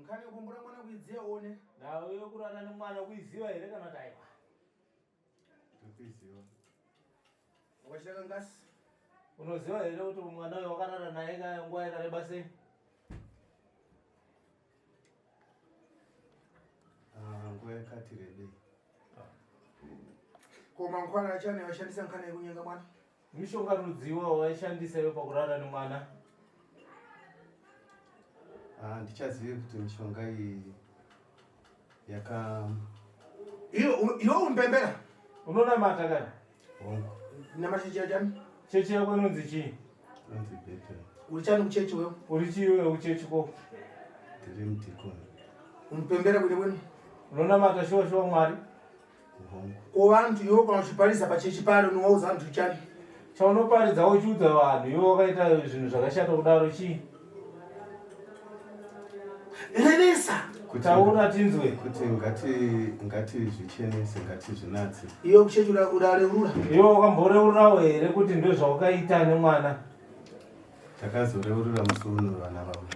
Nkhani yokumbura mwana kuidziya one. Nhau yokurara nemwana kuiziva here kana kuti aiwa? Ndikuiziva. Wakachita kangasi. Unoziva here kuti mwana uyu wakarara naye ka nguva yakareba sei? Ah, nguva yakati rebei. Ko mangwana achane vashandisa nkhani yekunyenga mwana. Mishonga rudziwa waishandisa iwe pakurara nemwana? Ah, ndichazive kuti mishonga iyi yaka Iwe umpembera. Unonamata kani? Hongu. Namata chechi yachani? Chechi yako inonzi chii? Inonzi Bethel. Uri chani kuchechi wewe? Uri chii wewe kuchechi ko? Ndiri mudhikoni. Umpembera kwene kwene? Unonamata shuwa shuwa Mwari? Ko vantu iwe kana uchiparidza pachechi paro unowaudza vantu chani? Chaunoparidza uchiudza vanhu iwe wakaita zvinhu zvakashata kudaro chii? Revesa. Taura tinzwe. Kuti ngati ngatizvichenese ngatizvinatse. Iwe kuchechi urareurura. Iwe wakamboreururawo here kuti ndozvawakaita nemwana? Takazoreurura musi uno vana vavo.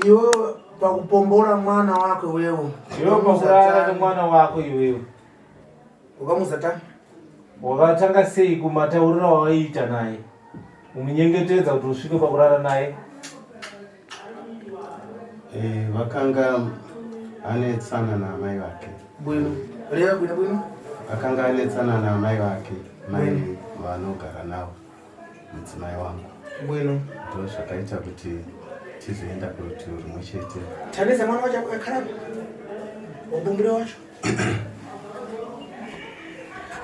Iwe pakupombora mwana wako iwewe. Iwe pakurara nemwana wako iwewe. Ukamuza tani? Wakatanga sei kumataurira wawaiita naye? Umunyengetedza kuti usvike pakurara naye? Eh, vakanga anetsana naamai vake. Bwino. Reva bwino bwino. Akanga anetsana naamai vake, mai vanogara navo, mudzimai wangu. Bwino. Ndo zvakaita kuti tizoenda kurutivi rumwe chete. Taneza mwana wacho akakara. Wabumbire wacho.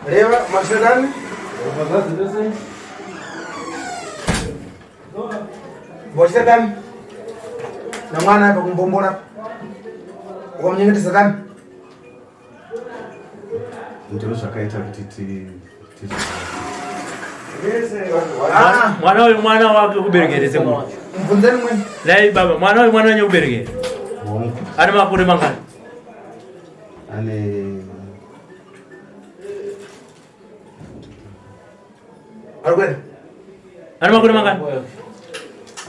Reva masirani. Vochita namwana apa kumbombora ukamunyengetesa kani ndiro zvakaita kuti ti ah. mwana uyu mwana wake kuberekere sekuru mubvunzeni mweni nai baba mwana uyu mwana wenyu kuberekere ane makore mangani ane Ari kuenda? Ane makore mangani?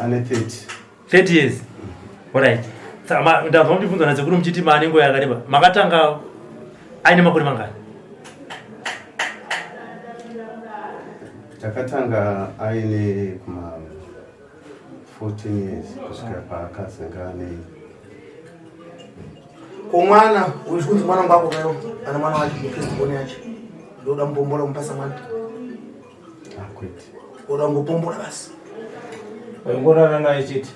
Ane 30. 30 years. Alright. Saka ndabva muchibvunza nasekuru muchiti maane nguva yakareba. Makatanga aine makore mangani? Takatanga aine kuma 14 years kusvika paakazenge ane Ko mwana uri kunzi mwana ngwako kayo ana mwana wacho first born yacho. Ndoda mupombola kumupasa mwana. Akwete. Oda ngopombola basi. Waingorara naye chete.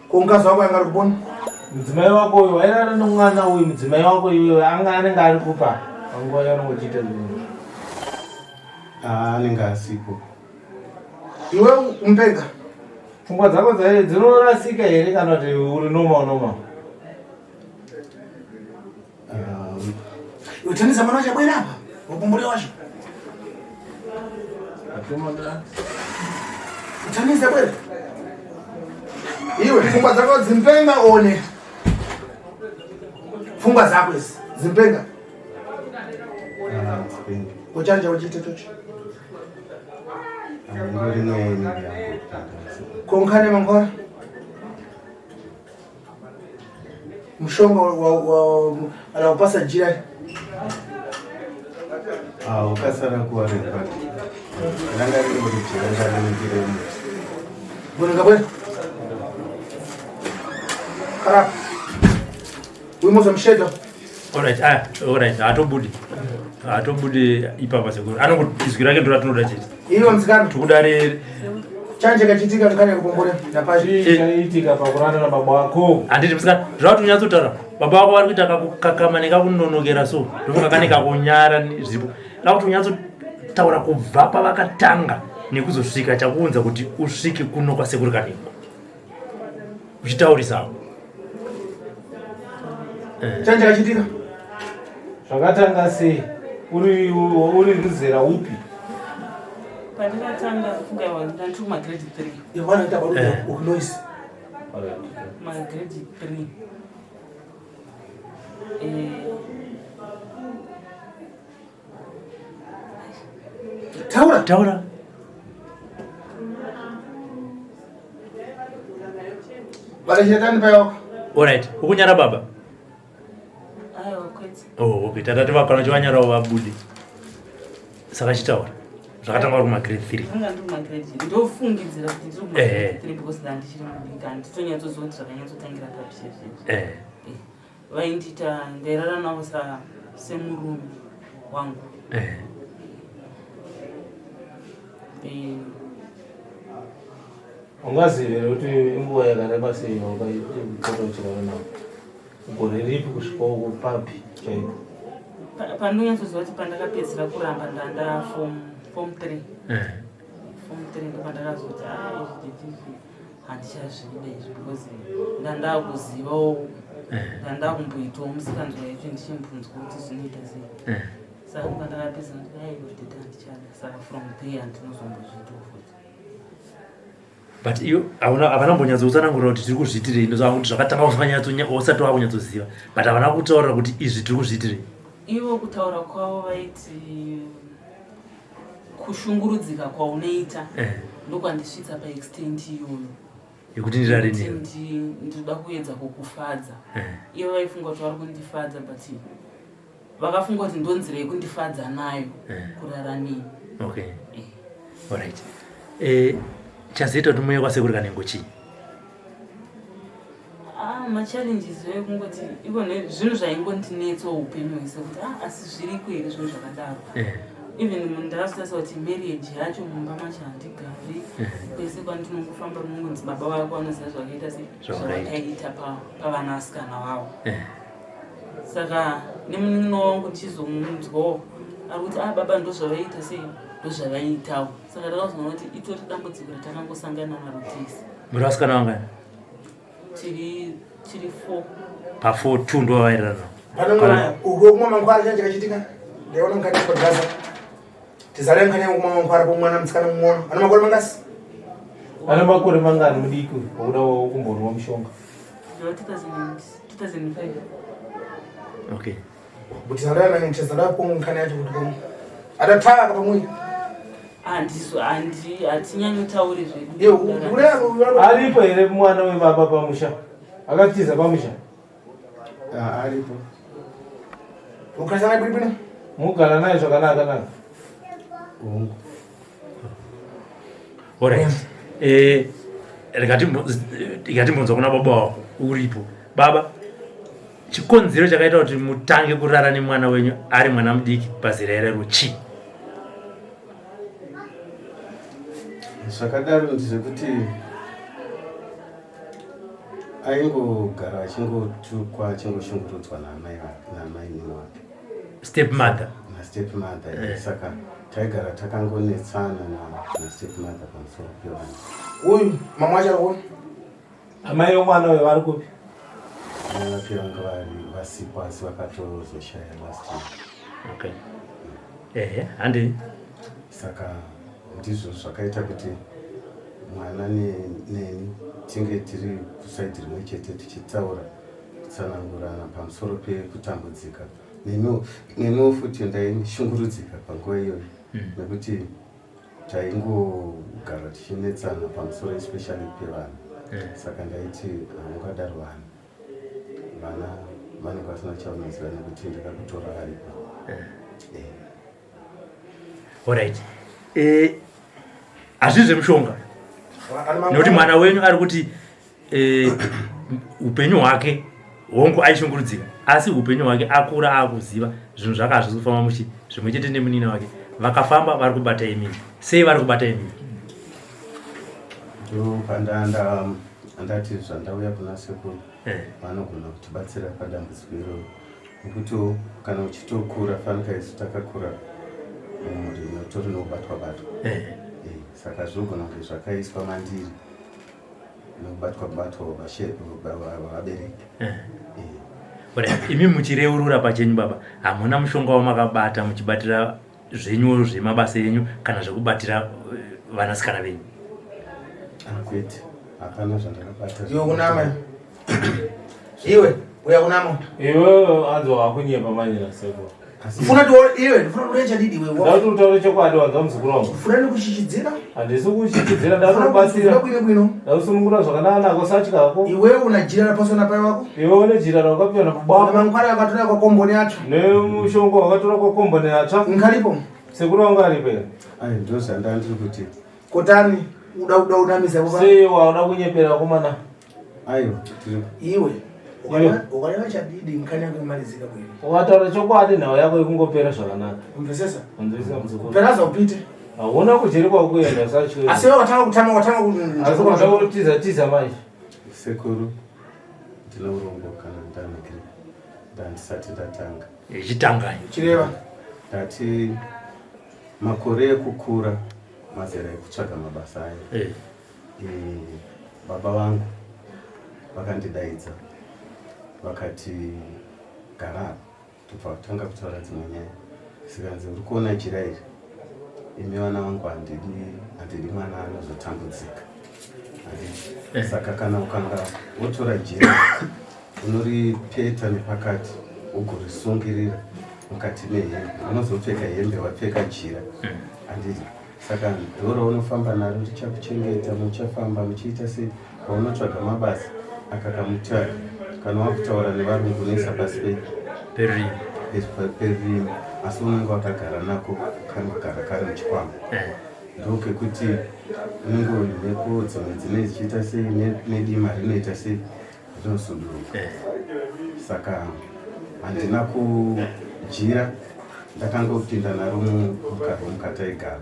Ko mukadzi wako anga ari kupona? Mudzimai wako uyu wairara nomwana uyu mudzimai wako iwewe anga anenge ari kupa panguva yaunenge uchiita zvinhu. Ah, anenge asipo. Iwe umpega. Pfungwa dzako dzinorasika here kana kuti uri normal normal? Utanisa mwana wacho abwera apa. Wakumbure wacho. Utanisa bwera. Iwe pfungwa dzako dzimpenga one. Pfungwa dzako idzi dzimpenga. Ah, dzimpenga. Uchanja uchiita chocho. Ingori nyaya inenge yangopinda. Konkane mangwana. Mushonga anakupasa jira ah, ukasara kuwa rekwati ranga ringori jira ndariningire muti bwino bwino karapa uimoza mushedha Alright, ah, alright, hatobudi. Hatobudi ipapa sekuru. Anongo izwi rake ndo ratinoda chete. Iyo msikana. Tikuda re Chanje kachitika mkana kupombore napashi. Chii chaiitika pakurara nababa wako? Handiti musikana, zvauti unyatsotaura. Baba wako vari kuita kakukakama nekakunonokera so. Ndofunga kane kakunyara zvipo. Dakuti unyatsotaura kubva pavakatanga nekuzosvika chakuunza kuti usvike kuno kwasekuru Kanengo. Uchitaurisawo. Eh. Chanje kachitika. Zvakatanga sei? Uri uri ruzera upi? Pandakatanga kufunga ndandiri kuma grade 3. Yavana ita baruda eh. noise. Ma grade 3. Eh. Taura. Taura. Varechekani payako. Alright, ukunyara baba? Aiwa kwete. Oh, okay. Tatati vakwana chivanyarawo vabude. Saka chitaura. Zvakatanga uri kuma grade 3. Ndanga ndiri kumagrade ndofungidzira kuti ndiri kumagrade 3 because ndandichiri mudiki handitonyatsoziva kuti zvakanyatsotangira papi chaizvo. Vaindiita ndairara navo semurume wangu. Ungazive here kuti inguva yakareba sei wakaipota uchirara navo? Gore ripi kusvika uko papi chaipo? Pandonyatsoziva kuti pandakapedzisira kuramba ndanda form 3. Form 3 ndopandakazoti ah izvi izvi handichazvida izvi because ndandakuzivawo ndandakumboitawo musikanzwa yacho ndichimbunzwa kuti zvinoita sei. Saka pandakapedza ndati aiwa tete handichada saka from there handinozombozviitawo futi. But iyo havana kumbonyatsokutsanangurira kuti tiri kuzviitirei, ndozva kuti zvakatanga usati wakunyatsoziva, but havana kutaurira kuti izvi tiri kuzviitirei. Ivo kutaura kwavo vaiti kushungurudzika kwaunoita ndokwandisvitsa paextent iyoyo yekuti ndirare newe. Ndinoda kuedza kukufadza. Ivo vaifunga kuti vari kundifadza, but vakafunga kuti ndonzira yekundifadza nayo kurara neni. Okay. Alright. Chazoita kuti muuye kwasekuru Kanengo chii? Machallenges ekungoti iko zvinhu zvaingondinetsawo upenyu hwese kuti asi zviriko here zvinhu zvakadaro. Even ndakazotarisa kuti marriage yacho mumba macho handigari. Kwese kwandinongofamba munongonzi baba vako vanoziva zvakaita sei zvavakaita pavanasikana vavo. Saka nemunin'ina wangu ndichizomunzwawo ari kuti baba ndozvavaiita sei ndozvavaiitawo. Saka ndakazoona kuti itori dambudziko ratakangosangana naro tese. Muri vasikana vangani? Tiri 4. Pa 4 2 ndo vavairana. Pane mwana uko kumwa mangwara chanje kachitika. Ndaiona mukati kwa Gaza. Tizare mukati kumwa mangwara kwa mwana musikana mumwe. Ana makore mangasi? Ana makore mangani mudiki wakuda kumbonwa mushonga? 2005. Okay. Kuti zandana nani tizara kwa mukana yacho kuti kwa. Adataka pamwe. Handizo handi hatinyanyotauri zvedu. Aripo here mwana webaba pamusha? Akatiza pamusha? Aripo. Ukasana bwibwino? Mugara naye zvakanaka naka. Hongu. Alright. Rikatimbonzwa kuna baba wako uripo. Baba, chikonzero chakaita kuti mutange kurara nemwana wenyu ari mwana mudiki pazera irero chii? Zvakadaro ndezvekuti aingogara achingotukwa achingoshungurudzwa naamai wake. Step mother. Na step mother. Saka taigara takangonetsana na step mother pamusoro pevanhu. Uyu mama wacho ari kupi? Amai vemwana uyu vari kupi? Amai vake vanga vari vasipo asi vakatozoshaya last year. Okay. Handi. Saka ndizvo zvakaita kuti mwana neni tinge tiri kusaidi rimwe chete tichitaura kutsanangurana pamusoro pekutambudzika. Neniwo futi ndaishungurudzika panguva iyoyo nekuti taingogara tichinetsana pamusoro especially pevana. Saka ndaiti haungadaro vana. Vana vanenge vasina chavanoziva nekuti ndakakutora varipo. Alright. Hazvisi zvemushonga. Nekuti mwana wenyu ari kuti upenyu hwake hongu aishungurudzika, asi upenyu hwake akura akuziva zvinhu zvake hazvisi kufamba muchi zvimwe chete nemunina wake. Vakafamba vari kubata imini. Sei vari kubata imini? Ndati zvandauya kuna sekuru vanogona kutibatsira padambudziko iroro. Nekuti kana uchitokura fanika isu takakura mumhuri inotori nokubatwa batwa. Saka zvinogona kunge zvakaiswa mandiri nokubatwa batwa vabereki. Imi muchireurura pachenyu baba, hamuna mushonga wamakabata muchibatira zvenyu zvemabasa enyu kana zvekubatira vanasikana venyu? Kwete, hapana zvandakabata. Iwe kunama. Iwe uya kunama. Iwe anzi wakunyepa manje nasekuru. Ndifuna tione iwe, ndifuna kurecha didi iwe. Ndauti utaure chokwadi wanzwa muzukuru wangu. Ndifuna nikuchichidzira. Handisi kuchichidzira ndakubatsira. Bwino bwino. Ndakusunungura zvakanaka nako satyako. Iwe una jira rapaswa napai wako? Iwe une jira raukapiwa nababa wako. Mangwana wakatora kwa komboni yacho. Nemushonga wakatora kwa komboni yatsva. Nkalipo. Sekuru wangu aripo here? Ayi ndozvandandiri kuti. Kotani uda uda unamisa kupa. Sei wauda kunyepera komana? Aiwa tiri. Iwe ukareva chadidi nkhani yako imalizika bwino. Ukataura chokwadi nhau yako ikungopera zvakanaka. Umvesesa? Umvesesa muzukuru. Peraza upite. Hauna kujeri kwakuenda sacho. Asi wewe watanga kutama watanga Asi watanga kutiza tiza manje. Sekuru ndine urombo kana ndanakire ndandisati ndatanga. Ichitanga. Chireva. Ndati makore ekukura mazera ekutsvaga mabasa ayo. Eh. Eh, baba vangu vakandidaidza vakati gara apa tobva kutanga kutaura dzimwe nyaya zikanzi uri kuona jira iri imi vana vangu handidi handidi mwana anozotambudzika handidi eh. saka kana ukanga wotora jira unoripeta nepakati ugorisungirira mukati mehembe unozopfeka hembe wapfeka jira eh. handidi Saka ndo raunofamba naro richakuchengeta muchafamba muchiita sei paunotsvaga mabasa aka kamuti aka kana wakutaura nevarungu unoisa pasi perurimi perurimi asi unenge wakagara nako kanogara kari muchikwama eh. ndokekuti unenge mhepo dzimwe dzinee dzichiita sei nedima rinoita sei rinosuduruka eh. saka handina kujira ndakangopinda naro mukaroom kataigara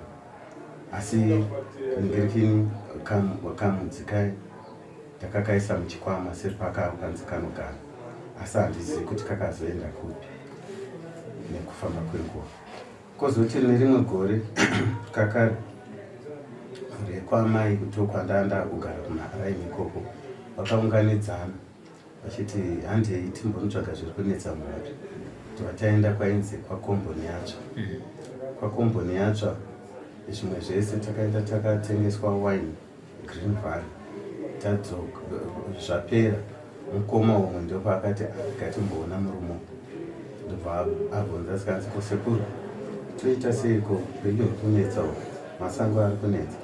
asi ndirikini kamudzi kai ndakakaisa muchikwama sepakanzi kanogara asi handizivi kuti kakazoenda kupi nekufamba kwenguva Kozoti nerimwe gore kakare rekwamai kutokwandanda kugara kumaraini ikoko vakaunganidzana vachiti handei timbonotsvaga zviri kunetsa mhuri tobva taenda kwainzi kwakomboni yatsva mm. kwakomboni yatsva zvimwe zvese takaenda takatengeswa wine Green Valley tadzoka zvapera mukoma umwe ndopaakati ngatimboona murume ndobva abvunza sikanzi ko sekuru toita seiko upenyu huri kunetsa uku masango ari kunetsa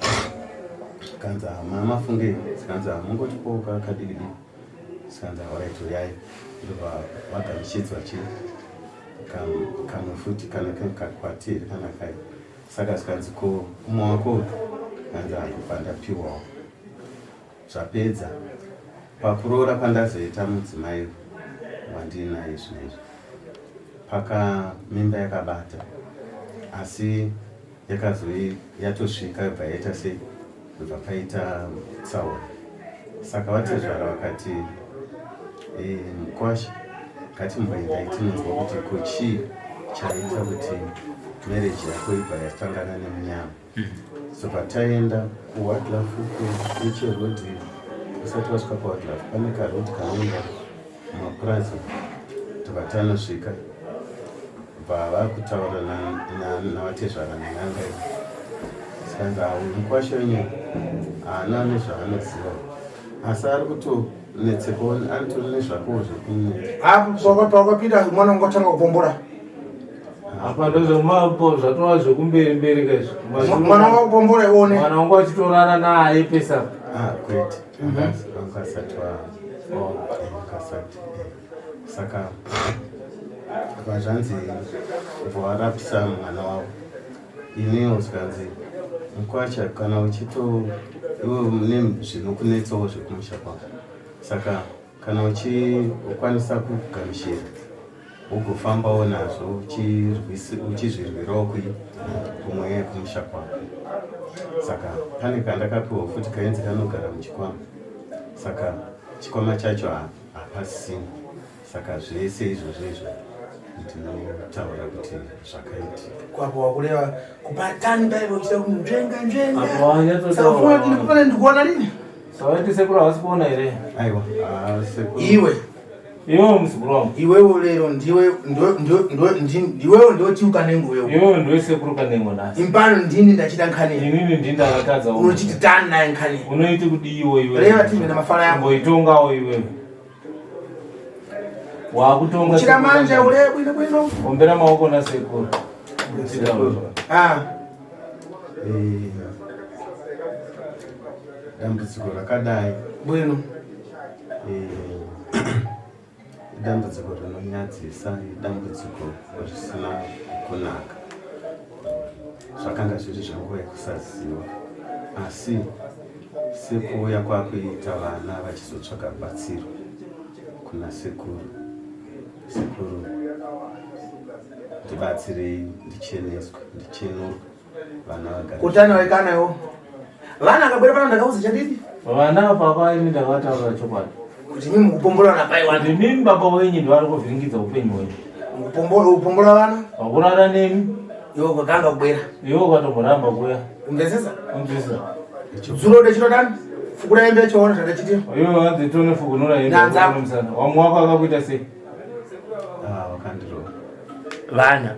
kanzi hama mafungei sikanzi hamungotipoka kadikidiki sikanzi horait uyai ndobva vagamuchidzwa chii kamwe futi kana kakwatiri kana kai Saka zvikanzi ko umwe wako kanzi akubva ndapiwawo zvapedza pakuroora kwandazoita mudzimai wandinaye zvino izvi paka mimba yakabata asi yakazoi yatosvika yobva yaita sei yobva paita tsaona saka vatezvara vakati eh, mukwasha ngatimboendai tinonzwa kuti ko chii chaita kuti marriage yako ibva yasangana nemunyama mm. so pataenda kuwadlafu necherodhi usati wasvika pawadlafu pane karodhi kanoenda mumapurazi tobva tanosvika bva vakutaura navatezvara nen'anga iyi sikanzi uyu mukwasha wenyu haana nezvaanoziva asi ari kutonetsekawo anotori nezvakowo zvirikunetsa pawakapinda mwana wangu atanga kupombora apa ndozvemapo zvatova zvekumberi mberi kaizvo mwana wangu akupombora ione mwana wangu achitorara naye pesa ah, kwete anga asati akasati saka vazvanzi warapisa mwana wavo iniwo zvikanzi mukwacha kana uchito iwe mune zvinokunetsawo zvekumusha kwako saka kana uchikwanisa kugamuchira ugofambawo nazvo uchizvirwirawo kui kumweya yekumusha kwako saka pane kandakapiwa futi kainzi kanogara muchikwama saka chikwama chacho hapasina saka zvese izvozvo izvo ndinotaura kuti zvakaitika kwapo wakureva kupatani paive uchida kunzvenga nzvenga saka funga kuti ndikupane ndikuona lini savaiti sekuru havasi kuona here aiwa iwe iwewe muzukuru wangu iwewe lero ndiwe ndiwewe ndoti ukanengo wewe iwewe ndiwe sekuru kanengo nhasi impano ndini ndachida nkhani inini ndini ndakatadza unochiti tani naye nkhani unoiti kudiiwo iwe reva timbe namafara yako ngoitongawo iwewe Wakutonga. Chira manja ule bwino bwino. Ombera maoko na sekuru. Ah. Eh, dambudziko rakadai Bwino. Eh, idambudziko rinonyadzisa, idambudziko risina kunaka. Zvakanga zviri zvenguva yekusaziva, asi sekuuya kwakuita vana vachizotsvaga rubatsiro kuna sekuru, sekuru ndibatsirei ndicheneswe, ndichenurwe, vana vagare. Kutana wekana yo. Vana akabwera pano ndakauza chadidi. Vana baba imi ndakataura chokwadi. Kuti mimi mukupombola na pai wani. Kuti mimi baba wenyu ndivari kuvhiringidza upenyu hwenyu. Mukupombola upombola vana. Vakurara nemi. Iwe ukakanga kubwera. Iwe ukatomboramba kuya. Umvesesa? Umvesesa. Zuro de chiro dani. Fukura hembe yacho ona zvandachitia. Iwe wanzi tone fukunura hembe. Nanza. Musana. Wamwe wako akakuita sei? Ah, wakandirova. Vana.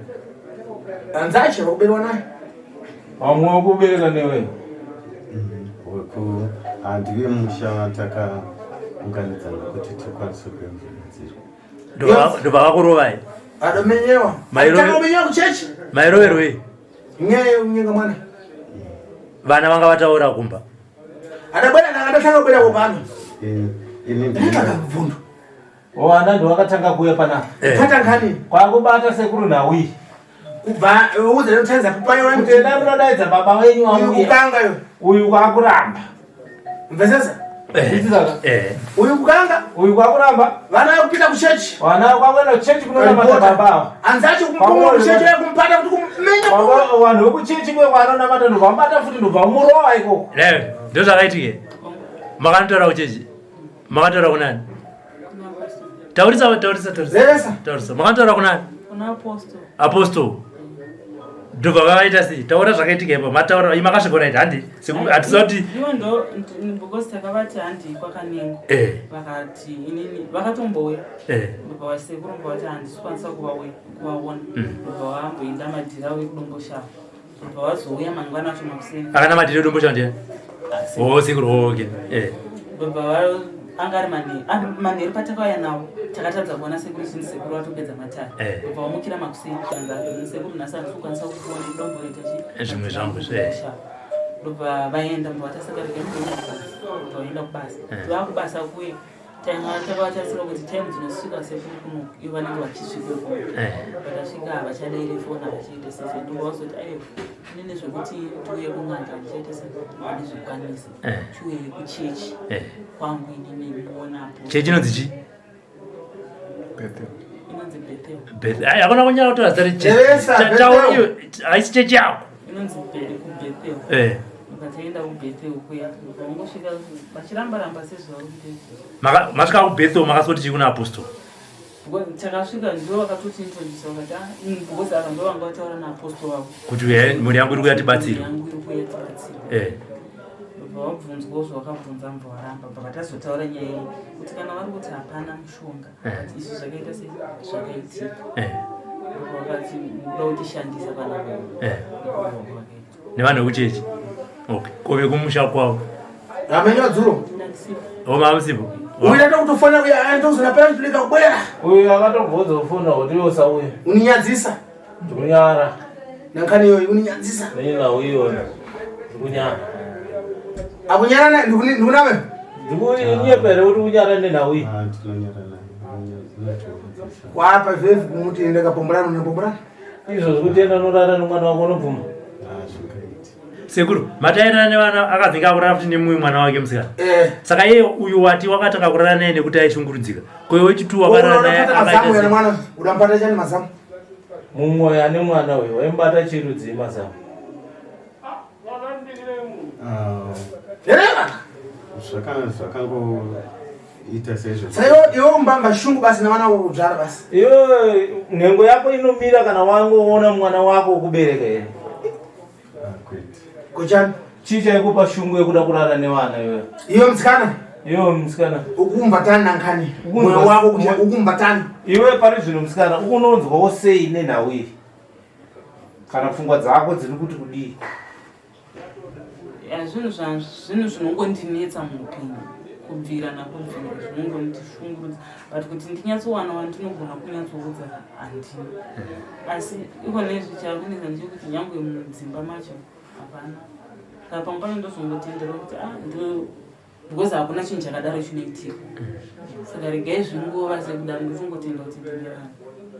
Anzache vakuberwa naye. Wamwe wekubereka newe. Weku handive musha takaunganidzana kuti tikwanise kuenzanidzirwa. Ndobva vakurovai. Adomenyewa. Mairove- Atanga kuchechi. Mairoverwei? Nyaya yekunyenga mwana. Vana vanga vataura kumba. Adabwera akadatanga kubwera kopano. Ini Ndakanga ndina kubvundu. Vana ndovakatanga kuuya panapa. Pata nkhani Kwakubata sekuru nawi. kubva uze notsenza kupai wani. Kuti endai munodaidza baba wenyu Uyu wauya. kukanga yo. Uyu kwakuramba. Mvesesa? Zvidzaka. Uyu kukanga Uyu kwakuramba. vana vakupinda kuchechi. Vana kwakuenda kuchechi kunonamata baba ava. Anzacho kumupumwa kuchechi kumpata kuti kumenya. Baba vanhu vekuchechi kwe kwanonamata ndobva mubata futi ndobva murova ikoko. Lewe, ndozvakaitike. Makanotaura kuchechi. Makataura kunani? Kuna apostle. Taurisa, taurisa, taurisa. Zevesa. Taurisa. Makanotaura kunani? Kuna apostle. Apostle. Ndobva vavaita sei? Taura zvakaitika ipa. Mataura, imi makasvika right handi. Hatisa kuti Ivo ndo because takavati handi kwakanengo. Vakati inini vakatombouya. Ndobva vasekuru ndobva vati handisi kukwanisa kuvaona. Ndobva vamboenda madhiri avo ekudomboshava. Ndobva vazouya mangwana acho makuseni. Akana madhiri edomboshava ndiani? Asi- Oh, sekuru. Oh, okay. Ndobva anga ari manheru. Manheru patakauya navo takatadza kuona sekuru zvinzi sekuru vatopedza matare. Ndobva vamukira makuseni zvanzi sekuru nhasi handisi kukwanisa kukuona ndomboita chi Zvimwe zvangu. Ndobva vaenda ndobva vatasaka regai ndimboenda kubasa. Ndobva vaenda kubasa. Vakubasa kuye takavatarisira kuti time dzinosvika sekuru kuno ivo vanenge vachisvika kuno. Vakasvika havachadairi foni havachiita sei. Ndobva vazoti aiwa inini zvekuti tiuye kun'anga handichaita sei handizvikwanisi. Chiuye kuchechi kwangu inini muonapo. Chechi inonzi chii? Inonzi Bethel. Bethel. Ai, hakuna kunyara kutaura zita rechechi. Teresa, Taura Bethel. iyo, haisi chechi yako. Inonzi kuBethel. Ukataenda kuBethel kuya ukangosvika vachiramba ramba sezvauri kuita izvozvo. Masvika kuBethel makasoti chii kuna apostle? Because takasvika ndivo vakatoti introduce vakati ah, because ava ndivo vanga vataura naapostle vavo. Kuti mhuri yangu iri kuuya tibatsirwe. Mhuri yangu iri kuuya tibatsirwe. Ndobva vabvunzwawo zvavakabvunza mubva varamba. Bva vatazotaura nyaya iyi kuti kana vari kuti hapana mushonga, kuti izvi zvakaita sei zvakaitika. Ndobva vakati mukuda kutishandisa kana Nevanhu vekuchechi. Okay. Ko vekumusha kwavo? Ramenya dzuro. Ndandisipo. Oh, mamusipo. Uyu ndato kutofona uya aenda pera ndileka kubwera. Uyu akatobvunza kufona kuti iwe usauye. Uninyadzisa. Ndikunyara. Nankani iyoyo uninyadzisa. Nina uyo. Ndikunyara. Akunyarana ndikuname. Ndikunyepere kuti unyara nenhau iyi. Ah, tinonyara naye. Unotiudzisa. Wapa zvevi kumuti enda kapomborana unopomborana. Izvozvo kuti enda unorara nemwana wako unobvuma. Ah, zvingaiti. Sekuru, matairana nevana akadzinga kurara futi nemumwe mwana wake musikana. Saka iye uyu wati wakatanga kurara naye nekuti aishungurudzika. Ko iwe wechitu wakarara naye Unopata mazamu akaita yana sei? mwana. Udampata chani mazamu. Mumwe ane mwana uyu waimubata chirudzi mazamu. Ah, Hereva. Zvakangoita seizvo. Saka iwe iwe mbamba shungu basi nevana vokudzvara basi. Iwe nhengo yako inomira kana wangoona mwana wako wokubereka here? Ah, kwete. Kochani. Chii chaikupa shungu yekuda kurara nevana iwe? Iwe musikana. Iwe musikana. Ukumbatana nankani. Moyo wako kuti ukumbatana. Iwe pari zvino musikana ukunonzwawo sei nenhau iyi? Kana pfungwa dzako dziri kuti kudii? Ya, zvinhu zvinongondinetsa muupenyu. Kubvira nakubvira zvinongondishungurudza but kuti ndinyatsowana wandinogona kunyatsoudza handina. Asi iko nezvi chakunetsa ndechekuti nyangwe mudzimba macho hapana. Saka pamwe pacho ndozongotendera kuti ah ndo because hakuna chinhu chakadaro chinoitika. Saka regai zvingova sekudaro ndozongotenda kuti ndine vanhu.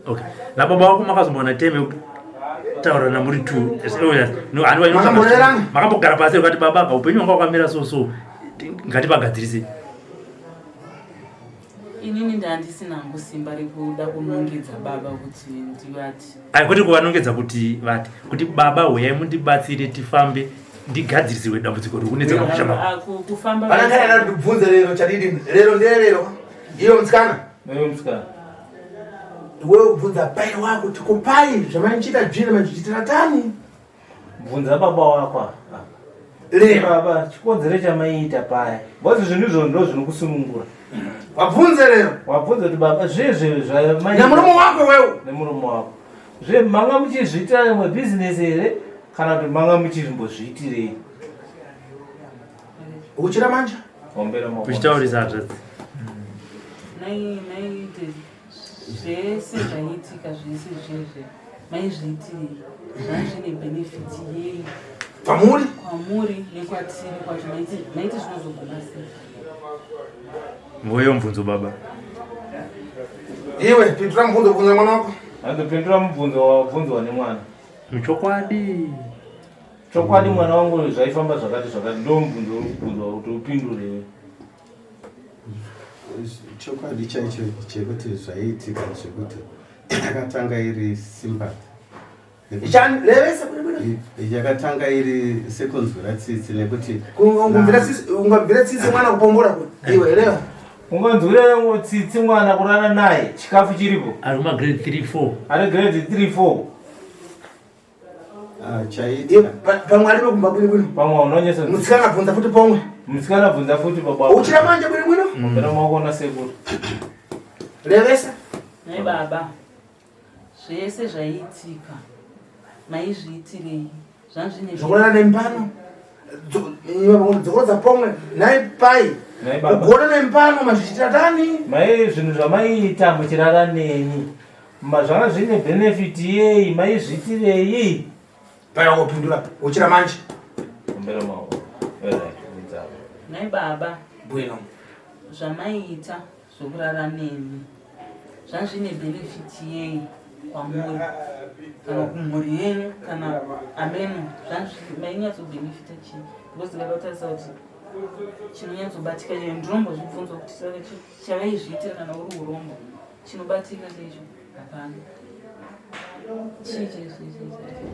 Okay. Nababa wako makazomboona time yekutaura namuri two. Oh, yes. No, makambogara pasi ukati baba ka upenyu hwanga hwakamira so so ngatipagadzirise. Inini ndandisina hangu simba rekuda kunongedza baba kuti ndivati. Ai kwete kuvanongedza kuti vati kuti baba huyai mundibatsire tifambe ndigadzirisirwe dambudziko riri kunetsa pamusha mako. Kufamba. Pana kana ndibvunze lero chadidi lero nderero. Iyo mutsikana. Iyo mutsikana. Iwe ubvunza pai wako kuti kupai zvamaichita dzvine machichitira tani. Bvunza baba wako apa. Lero. Baba, chikonzero chamaiita paya. Because zvinhu izvo ndo zvinokusunungura. Wabvunze lero. Wabvunza kuti baba zvezve zvamai Nemurume wako wewe. Nemurume wako. Zve manga muchizviitira rimwe business here kana kuti manga muchimbozviitirei? Uchira manje? Ombera maoko. Uchitaurisa hanzvadzi. Nai nai zvese zvaiitika zvese zvezve maizviitirei zvanga zvine benefit yei kwamuri kwamuri nekwatiri kwacho maiti maiti zvinozoguma sei Ngoyo mubvunzo baba. Iwe pindura mubvunzo bvunza mwana wako. Andopindura mubvunzo wabvunzwa nemwana. Chokwadi. Chokwadi mwana wangu zvaifamba zvakati zvakati ndo mubvunzo uri kubvunzwa kuti upindure iwe. Chokwadi chaicho chekuti zvaiitika zvekuti yakatanga iri sympathy. Yakatanga iri sekunzwira tsitsi nekuti unganzwira tsitsi mwana kupombora iwe reva unganzwira tsitsi mwana kurara naye chikafu chiripo ari kumagrade 3 4 ari grade 3 4 Ah, chaiitika pamwe aripo kumba bwino bwino pamwe unonyesa musikana bvunza futi pomwe musikana bvunza futi baba uchira manje bwino bwino mbera maoko na sekuru revesa nhai baba zvese zvaiitika maizviitirei zvanzvine zvokurara nembano dzokorodza pomwe nhai pai kugona nembano mazvichitira tani mai zvinhu zvamaiita muchirara neni Zvanga zvine benefit yei maizvitirei? Paya wopindura uchira manje. Kumbera maoko. Nhai baba. Bueno. Zvamaiita zvokurara nemi zvanga zvine benefit yei kwamuri kana kumhuri yenyu kana ameno zvangainyatsobenefita chii because ndakatarisa kuti chinonyatsobatika chaiyo ndinombozvibvunza kuti saka chavaizviitira kana uri urombo Chinobatika chaicho hapana. Chii chaicho chaicho?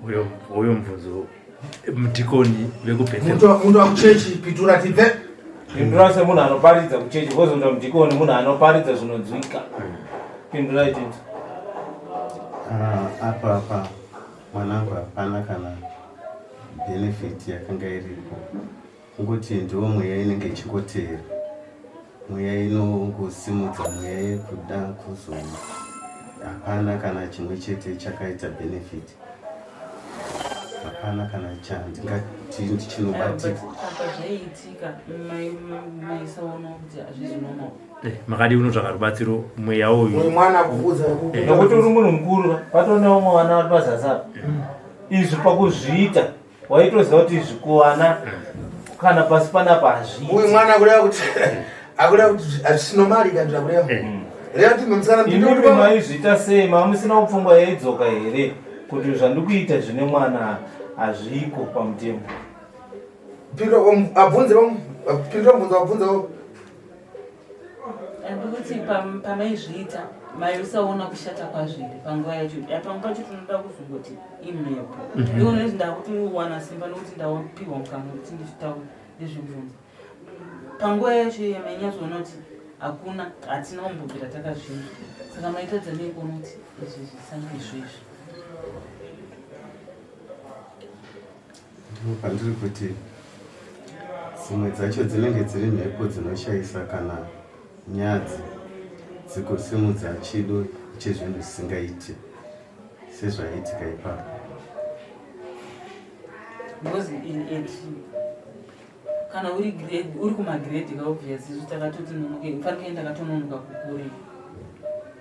Uyo uyo mubvunzo mudhikoni vekubethel. Muntu wakuchechi pitura tibve. Pindura semunhu anoparidza kuchechi vozoita mudhikoni munhu anoparidza zvinonzwika. Pindurai tete. Ah, apa apa mwanangu hapana kana benefit yakanga iripo. Kungoti ndiwo mweya inenge ichingoteera mweya inongosimudza mweya yekuda kuzo hapana kana chimwe chete chakaita benefit hapana kana chandingati ndichinobatika apa zvaiitika maisaona kuti hazvizi normal Eh, makadii unotsvaka rubatsiro mweya uyu mwana kuudza eh. nokuti uri munhu mukuru patone vamwe vana vari pazasi apa izvi pakuzviita waitoziva kuti izvi kuwana kana pasi panapa hazviiti uyu mwana akureva kuti akureva kuti hazvisinomari kana zvakureva eh. reva kuti musikana imimi maizviita sei mamusina kupfungwa yaidzoka here kuti zvandikuita zvine mwana hazviko pamutemo pindura abvunze pindura mubvunzo abvunzewo Ndikuti pamaizviita maisaona kushata kwazvo here panguva yacho pamwe pacho tinoda kuzongoti imhepo mhm. iwo nekuti ndakutowana simba nokuti ndapiwa mukana wekuti ndichitaura ndizvibvunza panguva yacho iye mainyatsoona kuti hakuna hatina kumbobvira takazvinzwa saka maitadza nei kuona kuti izvi zvisange izvezvi Ndipo pandiri kuti dzimwe dzacho dzinenge dziri mhepo dzinoshayisa kana nyadzi dzikusimudza chido chezvinhu zvisingaiti sezvaiitika ipapo. Because in it, Kana uri grade uri kumagrade ka obvious isu takatoti nonoke fanike ndakatononoka kukure.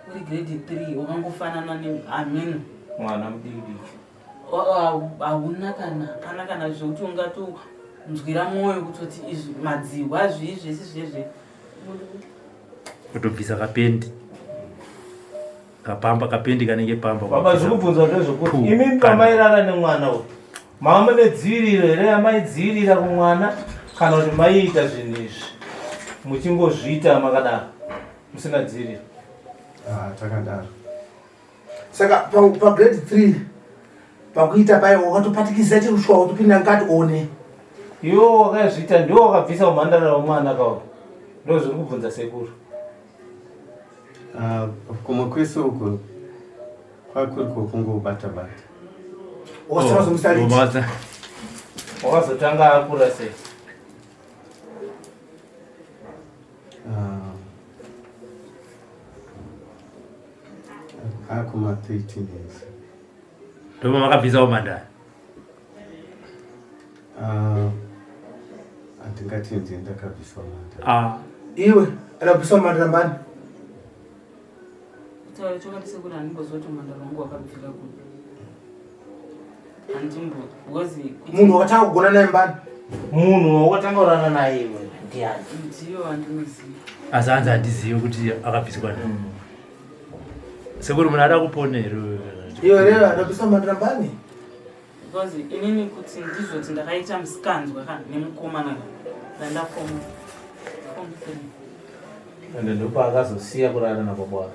Uri grade 3 wakangofanana ne ameno. Mwana mudiki diki. Hauna kana kana kana zvekuti ungatonzwira mwoyo kutoti izvi madzihwa zvii zvese zvezve. Kutobvisa kapendi. Kapamba kapendi kanenge pamba. Baba zvikubvunzwa ndezvekuti imi pamairara nemwana uyu mava mune dziviriro here yamaidzivirira kumwana kana kuti maiita zvinhu izvi muchingozviita makadaro musina dziviriro? Ah, takadaro. Saka pagrade 3 pakuita paye wakatopatikisa chiruswa wotopinda mukati one. Iwe wakazviita ndiwe wakabvisa umhandara wemwana kawo. Ndozviri kubvunza sekuru. Ah, kumwe kwese uko kwakuri kwokungobata bata. Wakazotanga Wakazotanga akura sei? Ah, akuma 13 years. Ndoma makabvisa umhandara. Ah, handingati ndiye ndakabvisa umhandara. Ah. Iwe akabvisa umhandara mbani? Kutaura chokwadi sekuru handimboziva kuti umhandara wangu wakabvira kupi. Handimbo because munhu wakatanga kugona naye mbani? Munhu wakatanga kurara naye iwe ndiani? Ndiyo handinoziva. Asi hanzi handizivi kuti akabviswa nani. Sekuru munhu ada kupona here? Iwe rero akabvisa umhandara mbani? Because inini kuti ndizoti ndakaita musikanzwa ka nemukomana ka ndanda form 3. Ende ndopaakazosiya kurara nababa wake.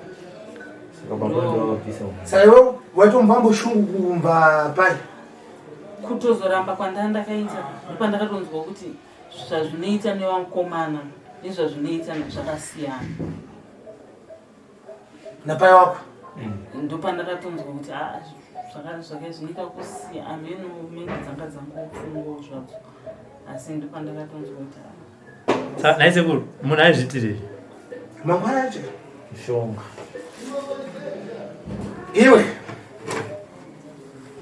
Saka baba ndo vakabvisa umhandara. Saka iwe waitomva mboshungu kumva pai? Kutozoramba kwandanga ndakaita ndopandakatonzwa kuti zvazvinoita nevakomana nezvazvinoita zvakasiyana. Napai wako? Ndopandakatonzwa kuti zvaka zvinoita kusiya ameno menge dzanga dzangopfungwawo zvadzo asi ndopandakatonzwa kuti Nhai sekuru munhu aizviitirei? Mangwana acho Mishonga. Iwe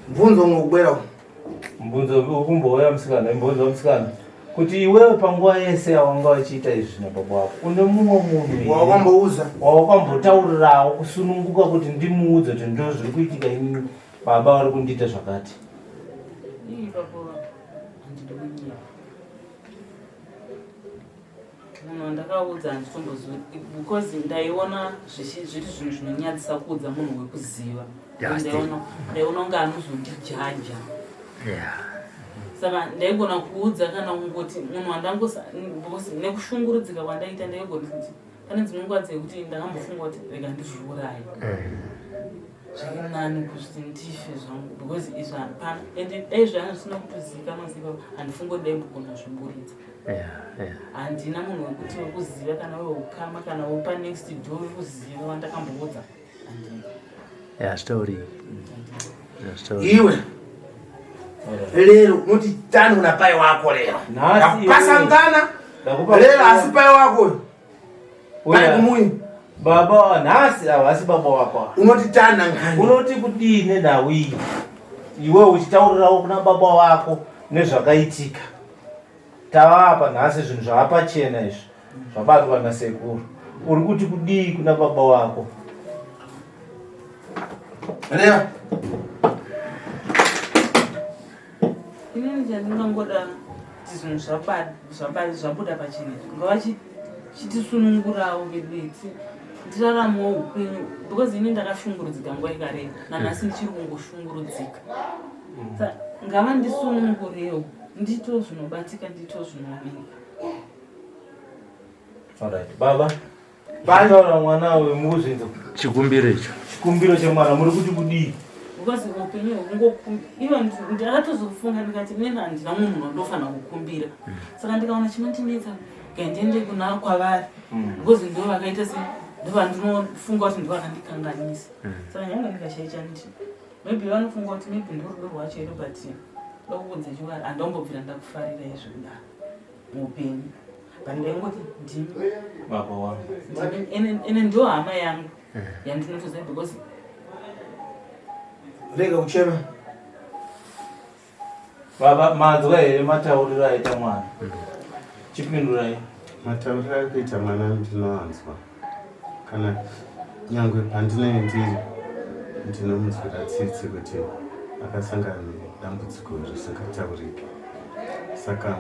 mubvunzo umwe kubwera umu. Mubvunzo ukumbouya musikana, mubvunzo musikana kuti iwewe panguva yese yawanga uchiita izvi nababa wako une mumwe munhu here Wawakambouza? wawakambotaurirawo kusununguka kuti ndimuudze kuti ndo zviri kuitika inini baba vari kundiita zvakati? Ii baba handidi kunyepa. Munhu wandakaudza handitombozivi because ndaiona zviri zvinhu zvinonyadzisa kuudza munhu wekuziva. Ndaiona kunge anozondijaja. Saka ndaigona kuudza kana kungoti munhu wandangosa because nekushungurudzika kwandaita ndaigona kuti pane dzimwe nguva dzekuti ndakambofunga kuti rega ndizviuraye. Zviri nani kuti ndife zvangu because izvi hapana ende dai zvanga zvisina kutozivikanwa seibaba handifungi kuti daimbogona kuzviburitsa. Handina munhu wekuti wekuziva kana weukama kana wepa next door wekuziva wandakamboudza handina. Hazvitauriki. Iwe lero unoti tani kuna pai wako lero pasangana lero asi pai wako pai kumuyi baba nhasi havasi baba wako unoti tana ngani unoti kudii nenhau iyi iwe uchitaurirawo kuna baba wako nezvakaitika tava apa nhasi zvinhu zvava pachena izvi zvabatwa nasekuru uri kuti kudii kuna baba wako? Leo inini chandingangoda kuti zvinhu zvabuda pachena izvi ngavachitisunungurawo vedu ndiraramewo upenyu because ini ndakashungurudzika nguva yakareba nanhasi ndichiri kungoshungurudzika. Ngavandisunungurewo ndito zvinobatika ndito zvinooneka. Alright, baba Taura mwana uyu mukuzvinzwa. Chikumbiro icho. Chikumbiro chemwana muri kuti kudii? Because upenyu hwekungokumbira ndakatozofunga ndikati neni handina munhu wandofanira kukumbira. Saka ndikaona chinondinetsa gandiende kuna kwavari. Because ndo vakaita se ndo vandinofunga kuti ndo vakandikanganisa. Saka nyange ndikashaita nditi maybe vanofunga kuti maybe ndorudo rwacho here but ndokuudza chokwadi handombobvira ndakufarira izvo kudaro muupenyu. But ndaingoti ndimi baba wangu. Ndimi ene ndo hama yangu yandinotoziva because rega kuchema. Baba manzwa here matauriro aita mwana? Chipindurai. Matauriro ari kuita mwana ndinoanzwa. Kana nyangwe pandinenge ndiri ndinomunzwira tsitsi kuti akasangana nedambudziko risingatauriki. Saka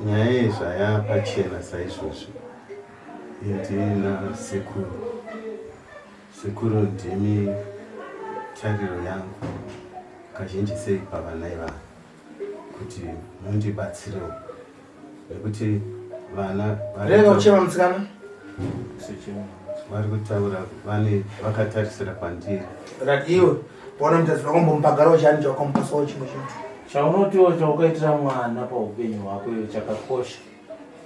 nyaya iyi zvayapachena saizvozvi ndina sekuru. Sekuru ndimi tariro yangu kazhinji sei pavana ivava kuti mundibatsirewo nekuti vana rega kuchema musikana vari kutaura vane vakatarisira kwandiri right iwe waona mutadzi wako mbomupagarawo chani chawakamupasawo chimwe chinhu chaunotiwo chaukaitira mwana paupenyu hwako iwe chakakosha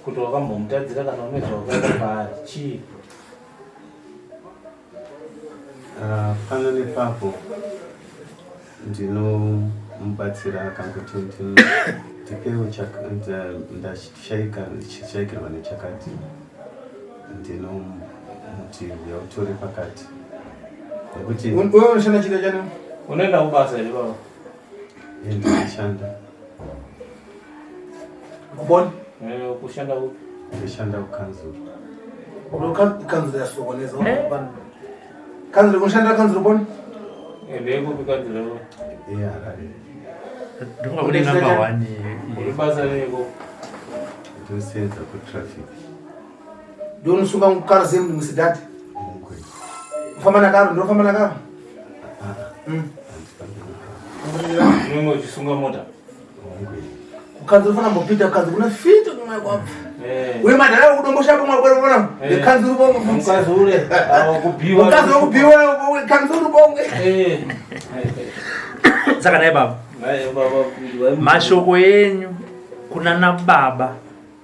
kuti wakambomutadzira kana une zvawakaita paari chii Ah, pano nepapo ndinomubatsira akangoti ndipewo ndashaikirwa nechakati ndinomuti uya utore pakati nekuti unoshanda chiro chani unoenda kubasa here baba ndinoshanda kubona eh, kushanda kupi ndinoshanda kukanzuru kanzuru yasokoneza kanzuru kunoshandira kanzuru boni eh, ndeyekupi kanzuru eharare ndofunga kune number one uri basa reiko ndinosenza kutraffic ndinosunga kukara zemu musidhadhi ufamba nakaro ndinofamba nakaro ah, ah. mm. unenge uchisunga mota kukanzuru fana mbopinda kukanzuru kuna fiti kumwe kwabva eh. uye madhara kudombosha pomwe kwena eh. kanzuru bongo mukazure kubiwa mukazure kubiwa kanzuru bongo eh. saka naye baba mashoko enyu kuna nababa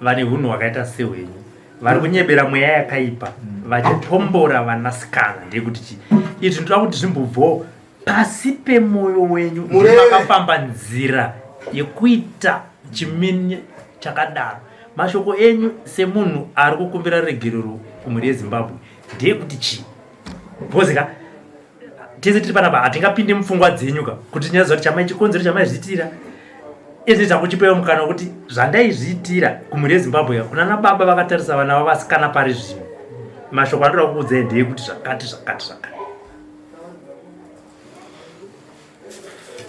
vane hunhu hwakaita sehwenyu vari kunyebera mweya yakaipa vachitombora vanasikana ndeyekuti chii izvi ndinoda kuti zvimbobvawo pasi pemoyo wenyu makafamba nzira yekuita chimini chakadaro mashoko enyu semunhu ari kukumbira regerero kumhuri yezimbabwe ndeyekuti chii because ka tese tiri panapa hatingapinde mupfungwa dzenyu ka kuti tinyaziva kuti chamai chikonzero chamaizviitira izvi takuchipewo mukana wekuti zvandaizviitira kumhuri yezimbabwe kuna nababa vakatarisa vana vavasikana pari zvino mashoko andoda kukuudzai ndeyekuti zvakati zvakati zvakati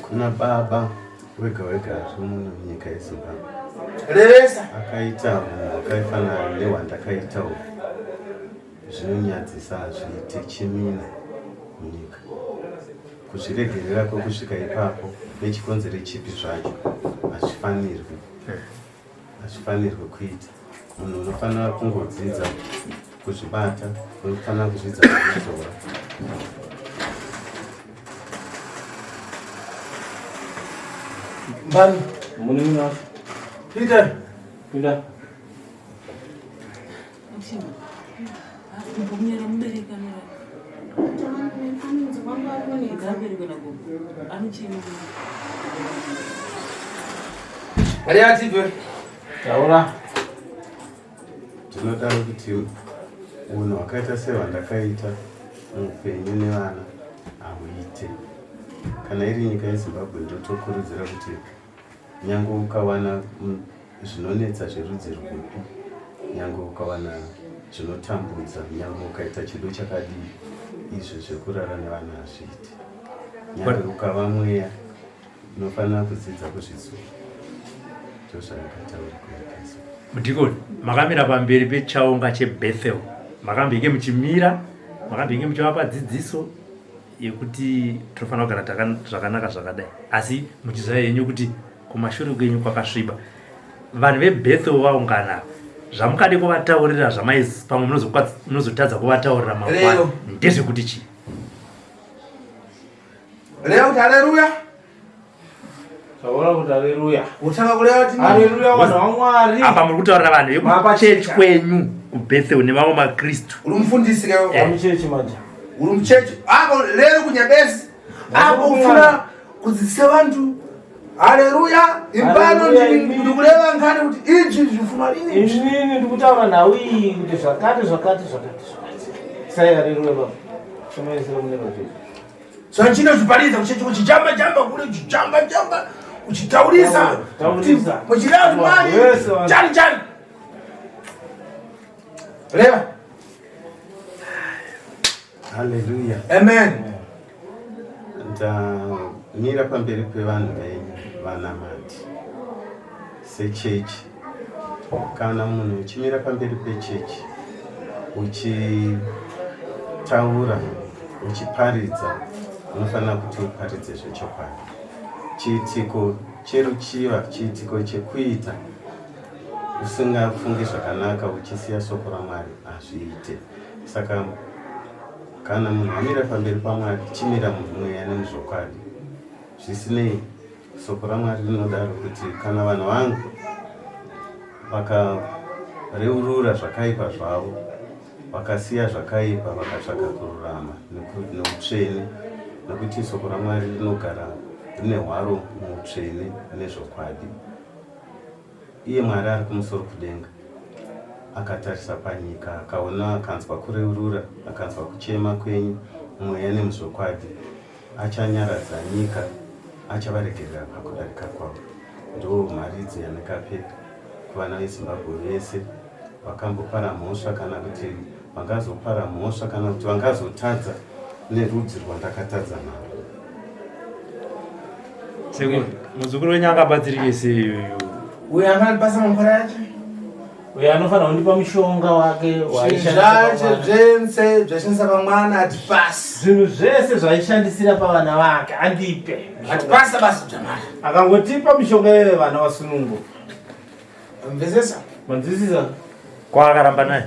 Kuna baba wega wega ari muno munyika yeZimbabwe. Revesa. Akaita hunhu hwakaifanana nehwandakaitawo zvinonyadzisa hazviite chimina munyika. Kuzviregerera kwekusvika ipapo nechikonzero chipi zvacho hazvifanirwi. Hazvifanirwi kuita. Munhu unofanira kungodzidza kuzvibata, unofanira kuzvidza kuzvidzora. Mbani. Munin'ina wacho. Peter. Pinda. Kumbonyera mubereki anorara. Ngaaberekwe nagogo. Anochema. Ariatipe. Taura. Ndinodaro kuti unhu hwakaita sehwandakaita muupenyu nevana hauite. Kana iri nyika yeZimbabwe ndotokurudzira kuti nyange ukawana zvinonetsa zverudzi rwupi, nyange ukawana zvinotambudza, nyange ukaita chido chakadii, izvo zvekurara nevana hazviiti. Nyange ukava mweya unofanira kudzidza kuzvidzora. Ndozvandakataura kunyika. Mudikoni, makamira pamberi pechaunga cheBethel, makambenge muchimira, makambenge muchivapa dzidziso yekuti tinofanira kugara zvakanaka zvakadai asi muchiziva henyu kuti kumashure kwenyu kwakasviba vanhu vebethel vaungana zvamukade kuvataurira zvamai pamwe munozotadza kuvataurira mangwana ndezvekuti chii reva kuti haleluya Taura kuti haleluya. Utanga kureva kuti haleluya vanhu vaMwari. Apa muri kutaurira vanhu vekuchechi kwenyu kuBethel nevamwe maKristu. Uri mufundisi ke? Eh. Muchechi manje. Uri muchechi. Apo lero kunyabesi. Apo ufuna kudzidzisa vantu. Haleluya. Impano ndikureva ngani kuti izvi zvifuna rini. Inini ndikutaura nhau iyi kuti zvakati zvakati zvakati zvakati. Sai haleluya baba. Tumaisira mune vazhinji. Zvachino zviparidza kuchechi kuchijamba jamba kule chijamba jamba. Uchitaurisa. Taurisa. Muchireva kuti mwari. Wese vanhu. Chani chani. Reva. Haleluya. Amen. Ndamira pamberi pevanhu venyu vanamati sechechi. Kana munhu uchimira pamberi pechechi uchitaura uchiparidza unofanira kuti uparidze zvechokwadi. Chiitiko cheruchiva chiitiko chekuita usingafungi zvakanaka uchisiya soko raMwari hazviite. Saka kana munhu amira pamberi paMwari chimira mumweya nemuzvokwadi. Zvisinei soko raMwari rinodaro kuti kana vanhu vangu vakareurura zvakaipa zvavo vakasiya zvakaipa vakatsvaga kururama neutsvene, nekuti soko raMwari rinogara rine hwaro muutsvene nezvokwadi. Iye Mwari ari kumusoro kudenga akatarisa panyika akaona akanzwa kureurura akanzwa kuchema kwenyu mweya nemuzvokwadi achanyaradza nyika achavaregerera pakudarika kwavo. Ndo mharidzo yandakape kuvana veZimbabwe vese vakambopara mhosva kana kuti vangazopara mhosva kana kuti vangazotadza nerudzi rwandakatadza narwo. Sekuru, muzukuru wenyu angabatsirike sei iyoyo? Uyo angandipasa mangwara yacho. Uyo anofanira kundipa mushonga wake Zvacho zvense zvashandisa pamwana hatipasi. Zvinhu zvese zvaishandisira pavana vake andipe. Hatipasa basi dzamara. Akangotipa mishonga iyoyo vana vasunungu. Mvezesa. Manzwisisa? Kwaakaramba naye.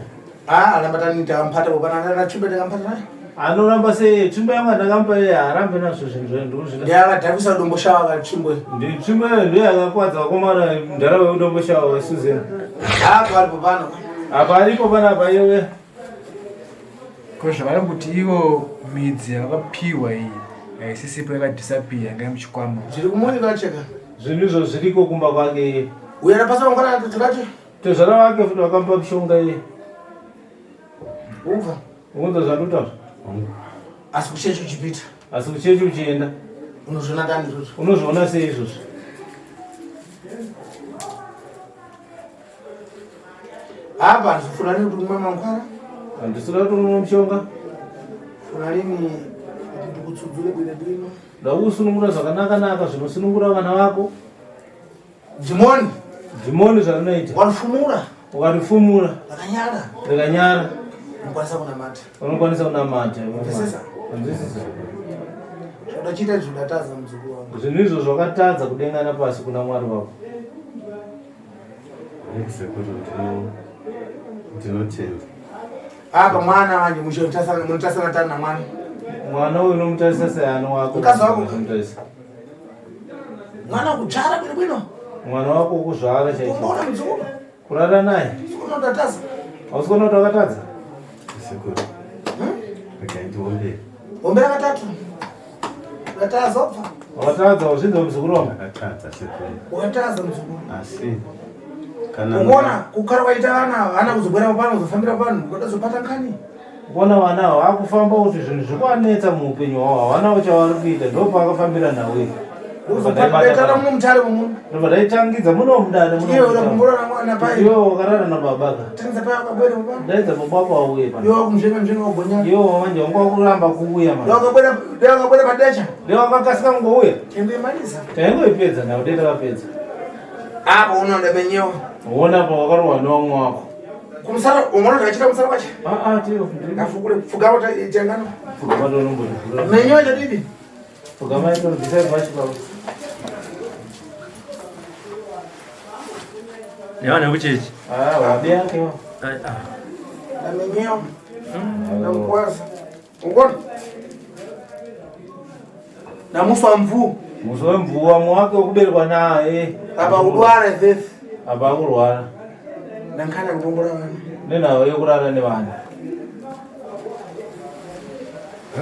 Ah, aramba tani takampata popana na chumbe takampata naye. Anoramba sei tsvimbo yangu andakampa iye haarambe nazvo zvinhu zvayo ndikuzvida. Ndiye akadhakisa domboshawa katsvimbo. Ndi tsvimbo iyoyo ndiyo yakakwadza vakomana mudhara weudomboshawa weSusan. Apa aripo pano. Apa aripo panapa iwe. Ko zvavari kuti ivo midzi yavakapiwa iyi haisisipo yakadisappear yanga yemuchikwama. Zviri kumuoneka cheka. Zvinhu izvo zviriko kumba kwake iye. Uyo anapasa mangwana atotiracho. Tezvara vake futi vakamupa mishonga iye. Ubva. Unza zvandutaura. Asi kuchechi uchipita. Asi kuchechi uchienda. Unozviona kani izvozvo? Unozviona sei izvozvo? Apa handifuna lini kuti umwe mangwana. Handisina kuti umwe mushonga. Funa lini kuti ndikutsudzure bwino bwino. Ndakusunungura zvakanaka naka zvinosunungura vana vako. Dhimoni. Dhimoni zvarinoita. Warifumura. Ukarifumura. Rakanyara. Rikanyara. Unokwanisa kunamata. Unokwanisa kunamata. Unzwisisa? Unzwisisa. Zvaudachita izvo ndatadza muzukuru wangu. Zvinhu izvo zvakatadza kudenga napasi kuna Mwari wako. Sekuru ndinotenda. Apa mwana manje munotasana munotasana tani namwana. Mwana uyu unomutarisa seano wako. Mukadzi wako. Unomutarisa. Mwana kudzvara bwino bwino. Mwana wako kuzvara chaicho. Kumbona muzukuru. Kurara naye. Muzukuru unotadza. Hausi kuona kuti wakatadza? Sekuru. Regai ndiombere. Ombera katatu. Wakatadza obva. Wakatadza uzvinzwa muzukuru wangu. Ndakatadza sekuru. Wakatadza muzukuru. Asi kana Ukuona kukara kwaita vana vana kuzobwera pano kuzofambira pano kudazopata nkani. Kuona vana ava vakufamba kuti zvinhu zvikuvanetsa muupenyu hwavo havanawo chavari kuita ndopaakafambira nhau iyi. Uzopata muno mutare muno. Ndobva ndaitangidza muno mudare muno. Iwe unokumbura mwana pai. Iwe wakarara nababa ka. Tangidza pai wakabwera baba. Ndaidza baba wako auye pano. Iwe wakumzvenga mzvenga wagonya. Iwe manje wanga wakuramba kuuya manje. Wakabwera wakabwera padecha. Leo wakakasika kungouya. Tengoimaliza. Taingoipedza nhau dai takapedza. Apo unoenda menyewa. Uona pa wakarohwa newamwe wako. Kumusara unoona ndakachita kumusara kwacho. Ah ah tio. Ngafukure fuga wata changano. Fuga wata unombozvivhura. Menyewa chadidi. Fuga mai to bvisai bhachi baba. Nevanhu vekuchechi. Ah wabi yake wa. Ah. Ndamenyewa. Ndamukwaza. Ungona? Namusi wamvuu. Musi wemvuu wamwe wake wekuberekwa naye. Apa kudwara ifefe. Apa kurwara. Ndankana kutombora vana. Nenhau yekurara nevana.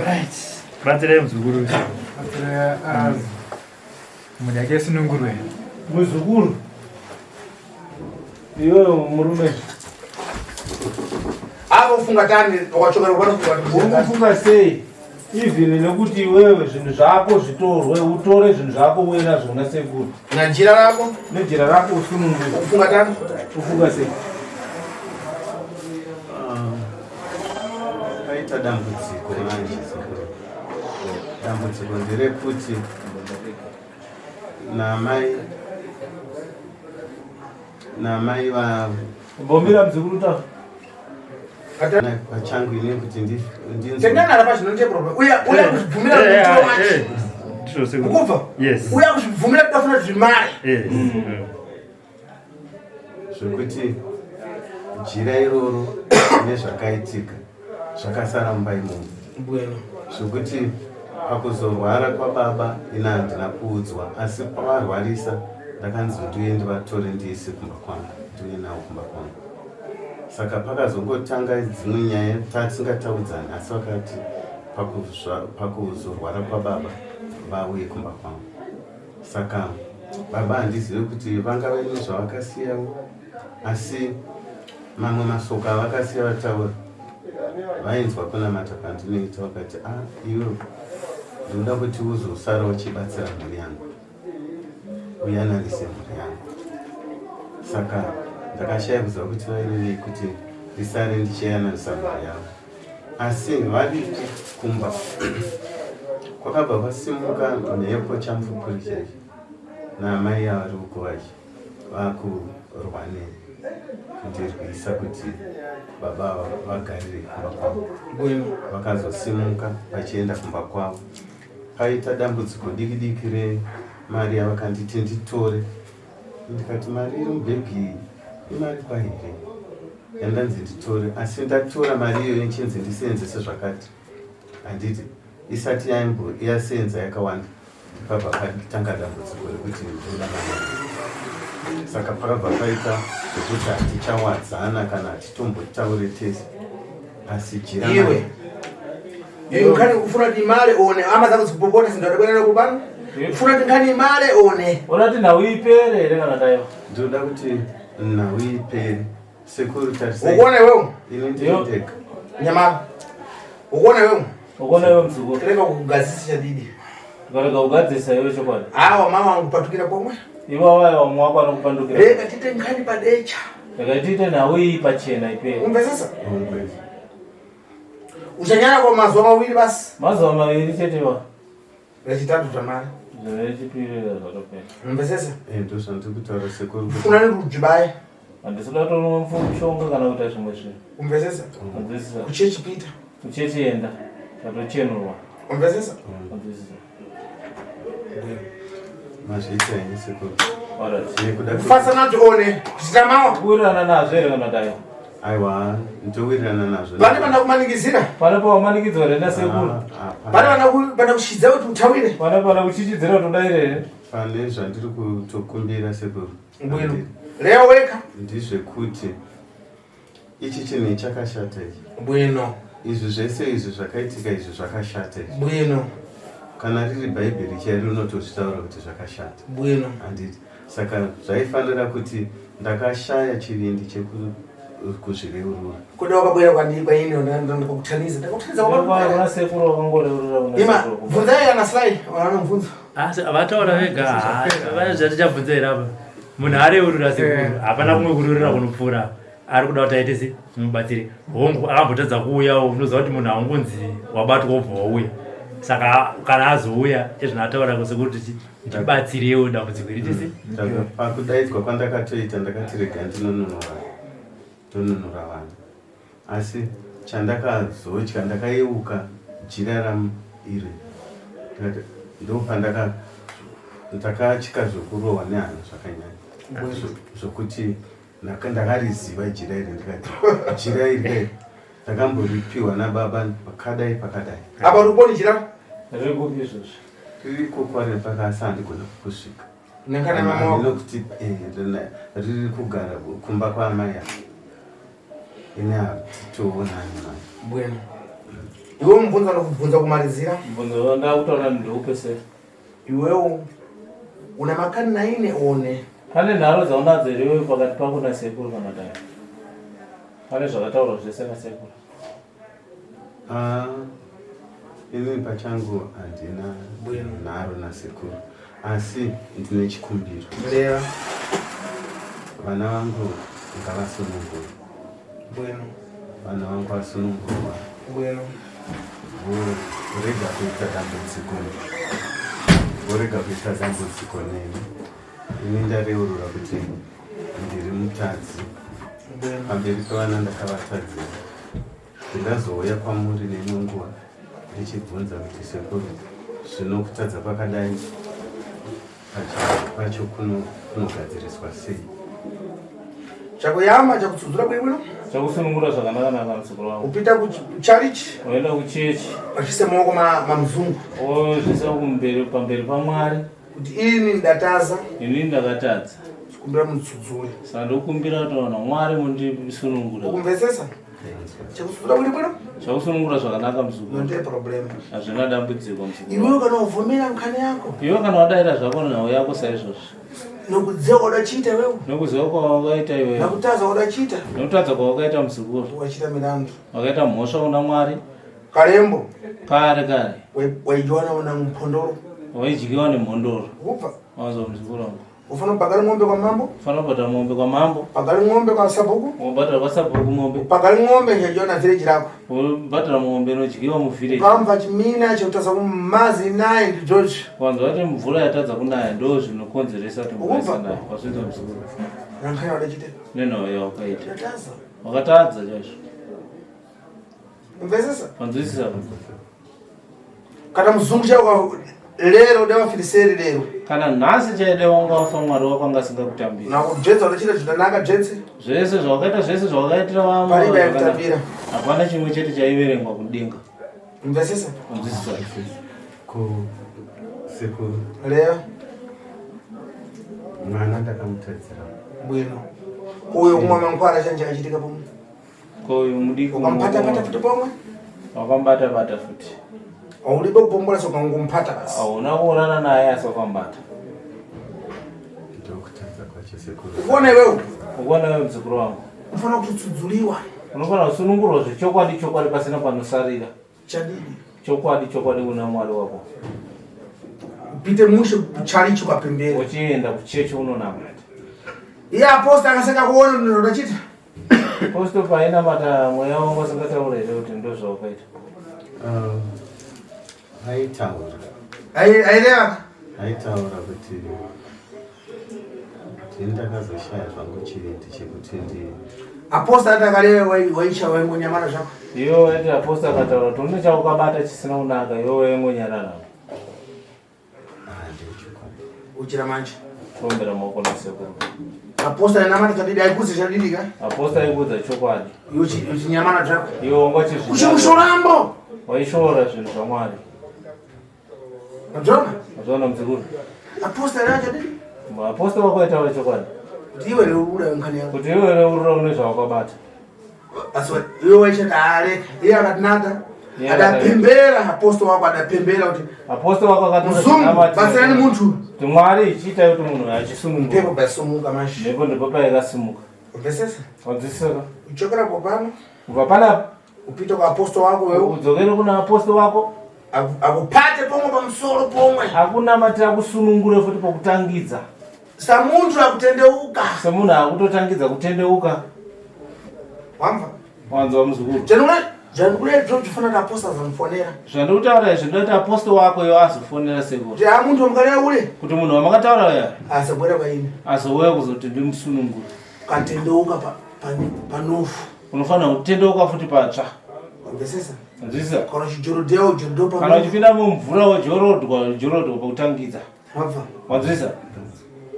Right. Batsirai muzukuru. Batsirai mhuri yake isunungurwe. Muzukuru. Iwe murume. Apa kufunga tani wakachokera Uri kufunga sei? Even nekuti iwewe zvinhu zvako zvitorwe, utore zvinhu zvako uye nazvo kuna sekuru. Najira rako. Nejira rako usunungure. Ufunga tani? Ufunga sei? Ah, paita dambudziko manje sekuru. Dambudziko nderekuti namai namai va Mbomira mzukuru ta. Pachangu ini kuti ndinzwe. Tendana rapa zvino ndiye problem. Uya uya kuzvibvumira kuti eh, eh, Ukubva? Yes. Uya kuzvibvumira kuti afuna zvimari. Yes. Zvekuti jira iroro nezvakaitika zvakasara mumba imomo. Bueno. Zvekuti pakuzorwara kwababa ini handina kuudzwa asi pavarwarisa ndakanzi ndiuye ndivatore ndiise kumba kwangu ndiuye navo kumba kwangu saka pakazongotanga dzimwe nyaya tatingataudzani asi vakati pakuzorwara kwababa vauye kumba kwangu saka baba handizive kuti vanga vaine zvavakasiyawo asi mamwe masoko avakasiya vataura vainzwa kunamata kwandinoita vakati a ah, iwe ndinoda kuti uzosara uchibatsira mhuri yangu uyananise mhuri yangu saka ndakashaya kuziva kuti vairevei kuti ndisare ndichiyananisa mhuri yavo asi vari kumba kwakabva kwasimuka mhepo chamupupuri chaicho naamai avari kukuvachi vakurwa neni kundirwisa kuti baba ava vagarire kumba kwavo vakazosimuka vachienda kumba kwavo paita dambudziko diki diki remari yavakanditi nditore ndikati mari iri mubhegi iyi imari kwahere yandanzi nditore asi ndatora mari iyoyo ichinzi ndiseenzese zvakati handiti isati yaimbo yasenza yakawanda Pakabva patanga dambudziko rekuti ndoda mari. Saka pakabva paita zvekuti hatichawadzana kana hatitombotaure tese asi jira Iwe. Iwe nkhani ufuna kuti imale one ama zako zikupopota sindadabwerera kupano. Ufuna kuti nkhani imale one. Unati nhau ipere here kana daiwa? Ndinoda kuti nhau ipere. Sekuru tarisai. Ukuona iwewe? Ini ndiri ndega. Nyamara. Ukuona iwewe? Ukuona iwewe mzukuru? Rega kugadzisa chadidi. Ukarega kugadzisa iwe chokwadi. Hawa mama wangu patukira pomwe. Iwe waya wamwe wako anokupandukira. Rega tiite nkhani padecha. Rega tiite nhau iyi pachena ipere. Umvesesa? Uchanyara kwa mazuva mawiri basi. Mazuva maviri chete wa. Rechitatu zvamari. Rechipiri zvatopera. Umvesesa? Eh, ndozvandiri kutaura sekuru. Funa nerujibaya. Handisi kuda kutonwa mushonga kana kuita zvimwe zvinhu. Umvesesa? Umvesesa. Kuchechi Peter. Kuchechi enda. Tatochenurwa. Umvesesa? Umvesesa. Mazviita henyu sekuru. Alright. Nekuda kwe- Kufasa nadzo one. Kuchita mawa. Kuwirirana nazvo here kana dai? Aiwa, ndowirirana nazvo. Pane vana kumanikizira. Pane pawamanikidzwa here nasekuru? Ah, hapana. Pane vana vana kushidza kuti utawire. Pane pana kuchichidzira kuti udaire here? Pane zvandiri kutokumbira sekuru. Bwino. Leo weka. Ndizvekuti ichi chinhu chakashata ichi. Bwino. Izvi zvese izvi zvakaitika izvi zvakashata izvi. Bwino. Kana riri bhaibheri chairo rinotozvitaura kuti zvakashata. Bwino. Handiti. Saka zvaifanira kuti ndakashaya chivindi cheku kuzvireurura. Kuda wakabwera kwandiri kwaini ndakakutaniza. Ndakakutaniza wakabwera. Sekuru wakangoreurura kuna Ima, bvunzai kana slide vanobvunza. Asi vataura vega vane zvatichabvunza here apa munhu areurura sekuru eh. hapana kumwe kureurura kunopfuura ari kuda kuti aite se mubatsire hongu akambotadza kuuyawo unoziva kuti munhu haungonzi wabatwa wobva wauya saka kana azouya ezvino ataura sekuru tichi ndibatsirewo dambudziko iri tese mm. pakudaidzwa kwandakatoita ndakati rega ndinonunura tonunura vanhu Asi chandakazotya ndakayeuka jira ram iri ndikati ndopandaka ndakatya zvekurohwa nehana zvakanyanya zvokuti ndakariziva jira iri ndikati jira iri kai ndakamboripiwa nababa pakadai pakadai apa ruponi jira riri kupi izvozvi riri kokwariri pakasi handigona kusvika Nengana mama wako. Nokuti eh, riri kugara kumba kwaamai ava. Ini hatitoonani manje. Bwino. Iwe mubvunzo anokubvunza kumalizira. Mubvunzo wandakutaura ndeupe se. Iwewo una makani naine one. Pane nharo dzaunadzo here iwewe pakati pako nasekuru kana dai? Pane zvakataurwa zvese nasekuru. Ah. Inini pachangu handina nharo nasekuru asi ndine chikumbiro. Reva. Vana vangu ngavasunungurwe. Bueno. Vana vangu vasunungurwa. Bueno. Vorega kuita dambudziko. Vorega kuita dambudziko neni. Ini ndareurura kuti ndiri mutadzi. Pamberi pevana ndakavatadzira. Ndingazouya kwamuri neimwe nguva ndichibvunza kuti sekuru zvino kutadza kwakadai pacho kunogadziriswa sei? Chakuyama chakutsudzura bwino chakusunungura zvakanaka naka muzukuru wangu upita kucharichi oenda kuchechi vachise maoko mamuzungu ozvisa kumberi pamberi pamwari kuti ini ndataza ini ndakatadza kumbira mutsudzure saka ndokumbira kuti vanhu mwari mundisunungura ukumvesesa Chakusunungura bwino bwino? Chakusunungura zvakanaka muzukuru. Nonde problem. Hazvina dambudziko muzukuru. Iwewe kana uvhomera nkhani yako. Iwe kana wadaira zvako nhau yako saizvozvo. Nokuziva kwaudachiita iwewe. Nokuziva kwawakaita iwewe. Nokutadza kwaudachiita. Nokutadza kwawakaita muzukuru. Wachita milandu. Wakaita mhosva kuna Mwari. Karembo. Kare kare. Waidyiwa na mhondoro. Waidyiwa nemhondoro. Kubva. Wanzwa muzukuru wangu. Ufana kubhadhara ng'ombe kwa mambo. Ufana kubhadhara ng'ombe kwa mambo. Bhadhara ng'ombe kwa sabhuku. Wobhadhara kwa sabhuku ng'ombe. Bhadhara ng'ombe inodyiwa na village rako. Wobhadhara ng'ombe inodyiwa mu village. Ukamva chimina chekutadza kumazi naye ndi George. Wanzwa kuti mvura yatadza kunaya ndo zvinokonzeresa kuti mvura isanaya. Wazvinzwa muzukuru. Nankhaya wadachite. Nenhau yawakaita. Ndatadza. Wakatadza chaizvo. Mvesesa? Wanzwisisa. Kana muzungu chaiwo lero uda vafiriseri lero. Kana nhasi chaide wanga wafa Mwari wako anga asingakutambiri. Nakudzvedza unochita zvakanaka dzvetse. Zvese zvawakaita zvese zvawakaitira vamwe. Paribe aikutambira. Hapana chimwe chete chaiverengwa kudenga. Mvesesa? Wanzwisisa. Ko sekuru. Leo. Mwana ndakamutadzira. Bwino. Uyo kumwa mankwara chanje kachitika pomwe. Ko uyu mudiki ukamupata pata futi pomwe wakamubata bata futi aulibe kupombola so kangompata basi hauna kuonana naye asi wakamubata ndokutadza kwacho sekuru ukuona iwewe ukuona iwewe muzukuru wangu unofanira kutodzudzuriwa unofanira kusunungurwa zvechokwadi chokwadi pasina panosarira chadidi chokwadi chokwadi kuna mwari wako upite mushe kucharichi kwapembera uchienda kuchechi unonamata iye aposta akaseka kuona ndinoda chita Apostle painamata mweya wangu asingataura here kuti ndozvawakaita? Aitaura. Aireva? Aitaura kuti ndini ndakazoshaya zvangu chivindi chekuti ndi Apostle ati akareva waicha waingonyamara zvako. Iwe waiti apostle akataura kuti une chawakabata chisina kunaka iwe waingonyarara. Uchira manje. Kuombera maoko nasekuru. Aposta ainamata chadidi aikuudza chadidi ka? Aposta aikuudza chokwadi. Iwe uchinyamana zvako. Iwe wanga uchizvi. Uchimushorambo. Waishora zvinhu zvaMwari. Mazviona? Mazviona muzukuru. Aposta ainamata chadidi. Aposta wako aitaura chokwadi. Kuti iwe reurura nkhani yako. Kuti iwe reurura une zvawakabata. Asi iwe waichati areka. Iye akati nada. Adapembera aposto wako adapembera kuti aposto wako akati muzungu batsirani muntu kuti Mwari ichiita kuti munhu achisununguka. Mhepo paisumuka manje. Mhepo ndipo paikasimuka. Umvesesa? Wanzwisisa? Uchokera popano. Kubva pana upite kwa aposto wako wewe. Udzokere kuna aposto wako. Akupate pomwe pamusoro pomwe. Akunamatira kusunungure futi pokutangidza. Samuntu akutendeuka. Semunhu akutotangidza kutendeuka. Wamva? Wanzwa muzukuru. Janukule zvochifana kuti aposto azomufonera. Zvandikutaura izvi ndoti aposto wako iwe azofonera sekuru. Kuti ha muntu wamukareva ule. Kuti munhu wamakataura uya. Azobwera kwaini. Azouya kuzoti ndimusunungure. Katendeuka pa panofu. Unofanira kutendeuka futi patsva. Wamvesesa? Nzwisisa. Kana uchijorodhea ujorodhea pa. Kana uchipinda mumvura wojorodwa jorodwa pakutangidza. Wabva. Wanzwisisa?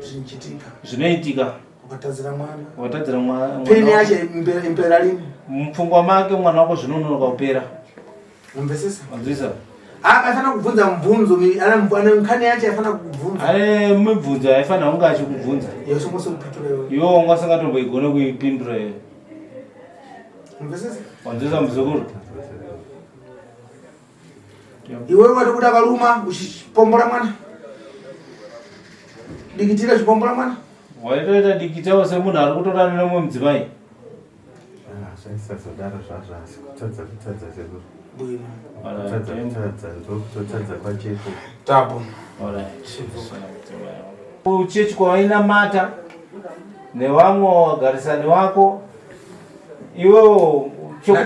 Zvinoitika. Zvinoitika. Ukatadzira mwana. Ukatadzira mwana. Peni yacho impera lini? Mupfungwa make mwana wako zvinononoka kupera. Wamvesesa? Wanzwisisa? Akafana kubvunza mubvunzo, ane nkhani yacho yafana kukubvunza. Ane mibvunzo yaifanira kunge achikubvunza. Iwe usingosopindura iwe. Iwe wanga usingatomboigone kuipindura iwe. Wamvesesa? Wanzwisisa muzukuru? Iwe wati kuda kaluma uchipombora mwana. Dikitira uchipombora mwana. Waitoita dikitawo semunhu ari kutorana nemumwe mudzimai. Ah, zvaisazodaro zvazvo asi kutadza kutadza sekuru. Bwino. Kutadza kutadza ndokutotadza kwacho ikoko. Tapo. Kuchechi kwawainamata nevamwe wagarisani wako iwewo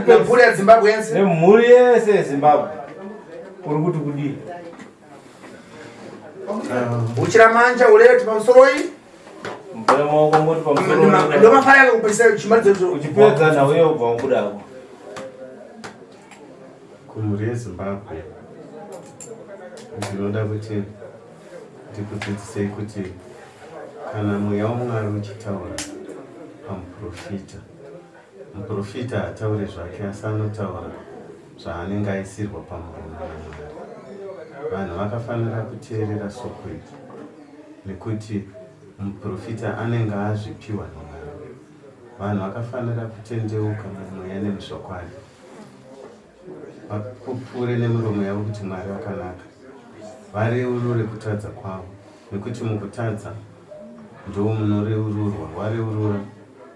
Nemhuri yeZimbabwe yese. Nemhuri yese yeZimbabwe uri kuti kudii? Uchiramanja uleti pamusoroi Mvura maoko ngoti pamusoro. Ndomafara yake kupedzisa chimaridzo Uchipedza nhau yobva wabudako. Kumhuri yeZimbabwe ndinoda kuti ndikudzidzisei kuti kana mweya waMwari uchitaura pamuprofita, muprofita haataure zvake asi anotaura zvaanenge aisirwa pamuromo naMwari. Vanhu vakafanira kuteerera soko iri nekuti muprofita anenge azvipiwa naMwari. Vanhu vakafanira kutendeuka mumweya nemuzvokwadi, vapupure nemiromo yavo kuti Mwari akanaka, vareurure kutadza kwavo, nekuti mukutadza ndo munoreururwa, wareurura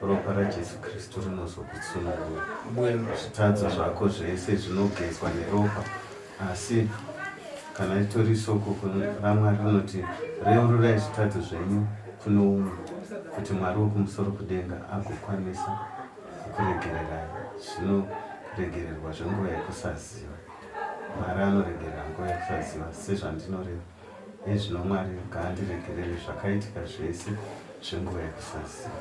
ropa raJesu Kristu rinozokutsunungura. Zvitadzo zvako zvese zvinogezwa neropa, asi kana ritori soko raMwari rinoti reururai zvitadzo zvenyu kuno umwe kuti Mwari wokumusoro kudenga agokwanisa kukuregererai zvinoregererwa zvenguva yekusaziva. Mwari anoregerera nguva yekusaziva sezvandinoreva ezvino Mwari ngaandiregerere zvakaitika zvese zvenguva yekusaziva.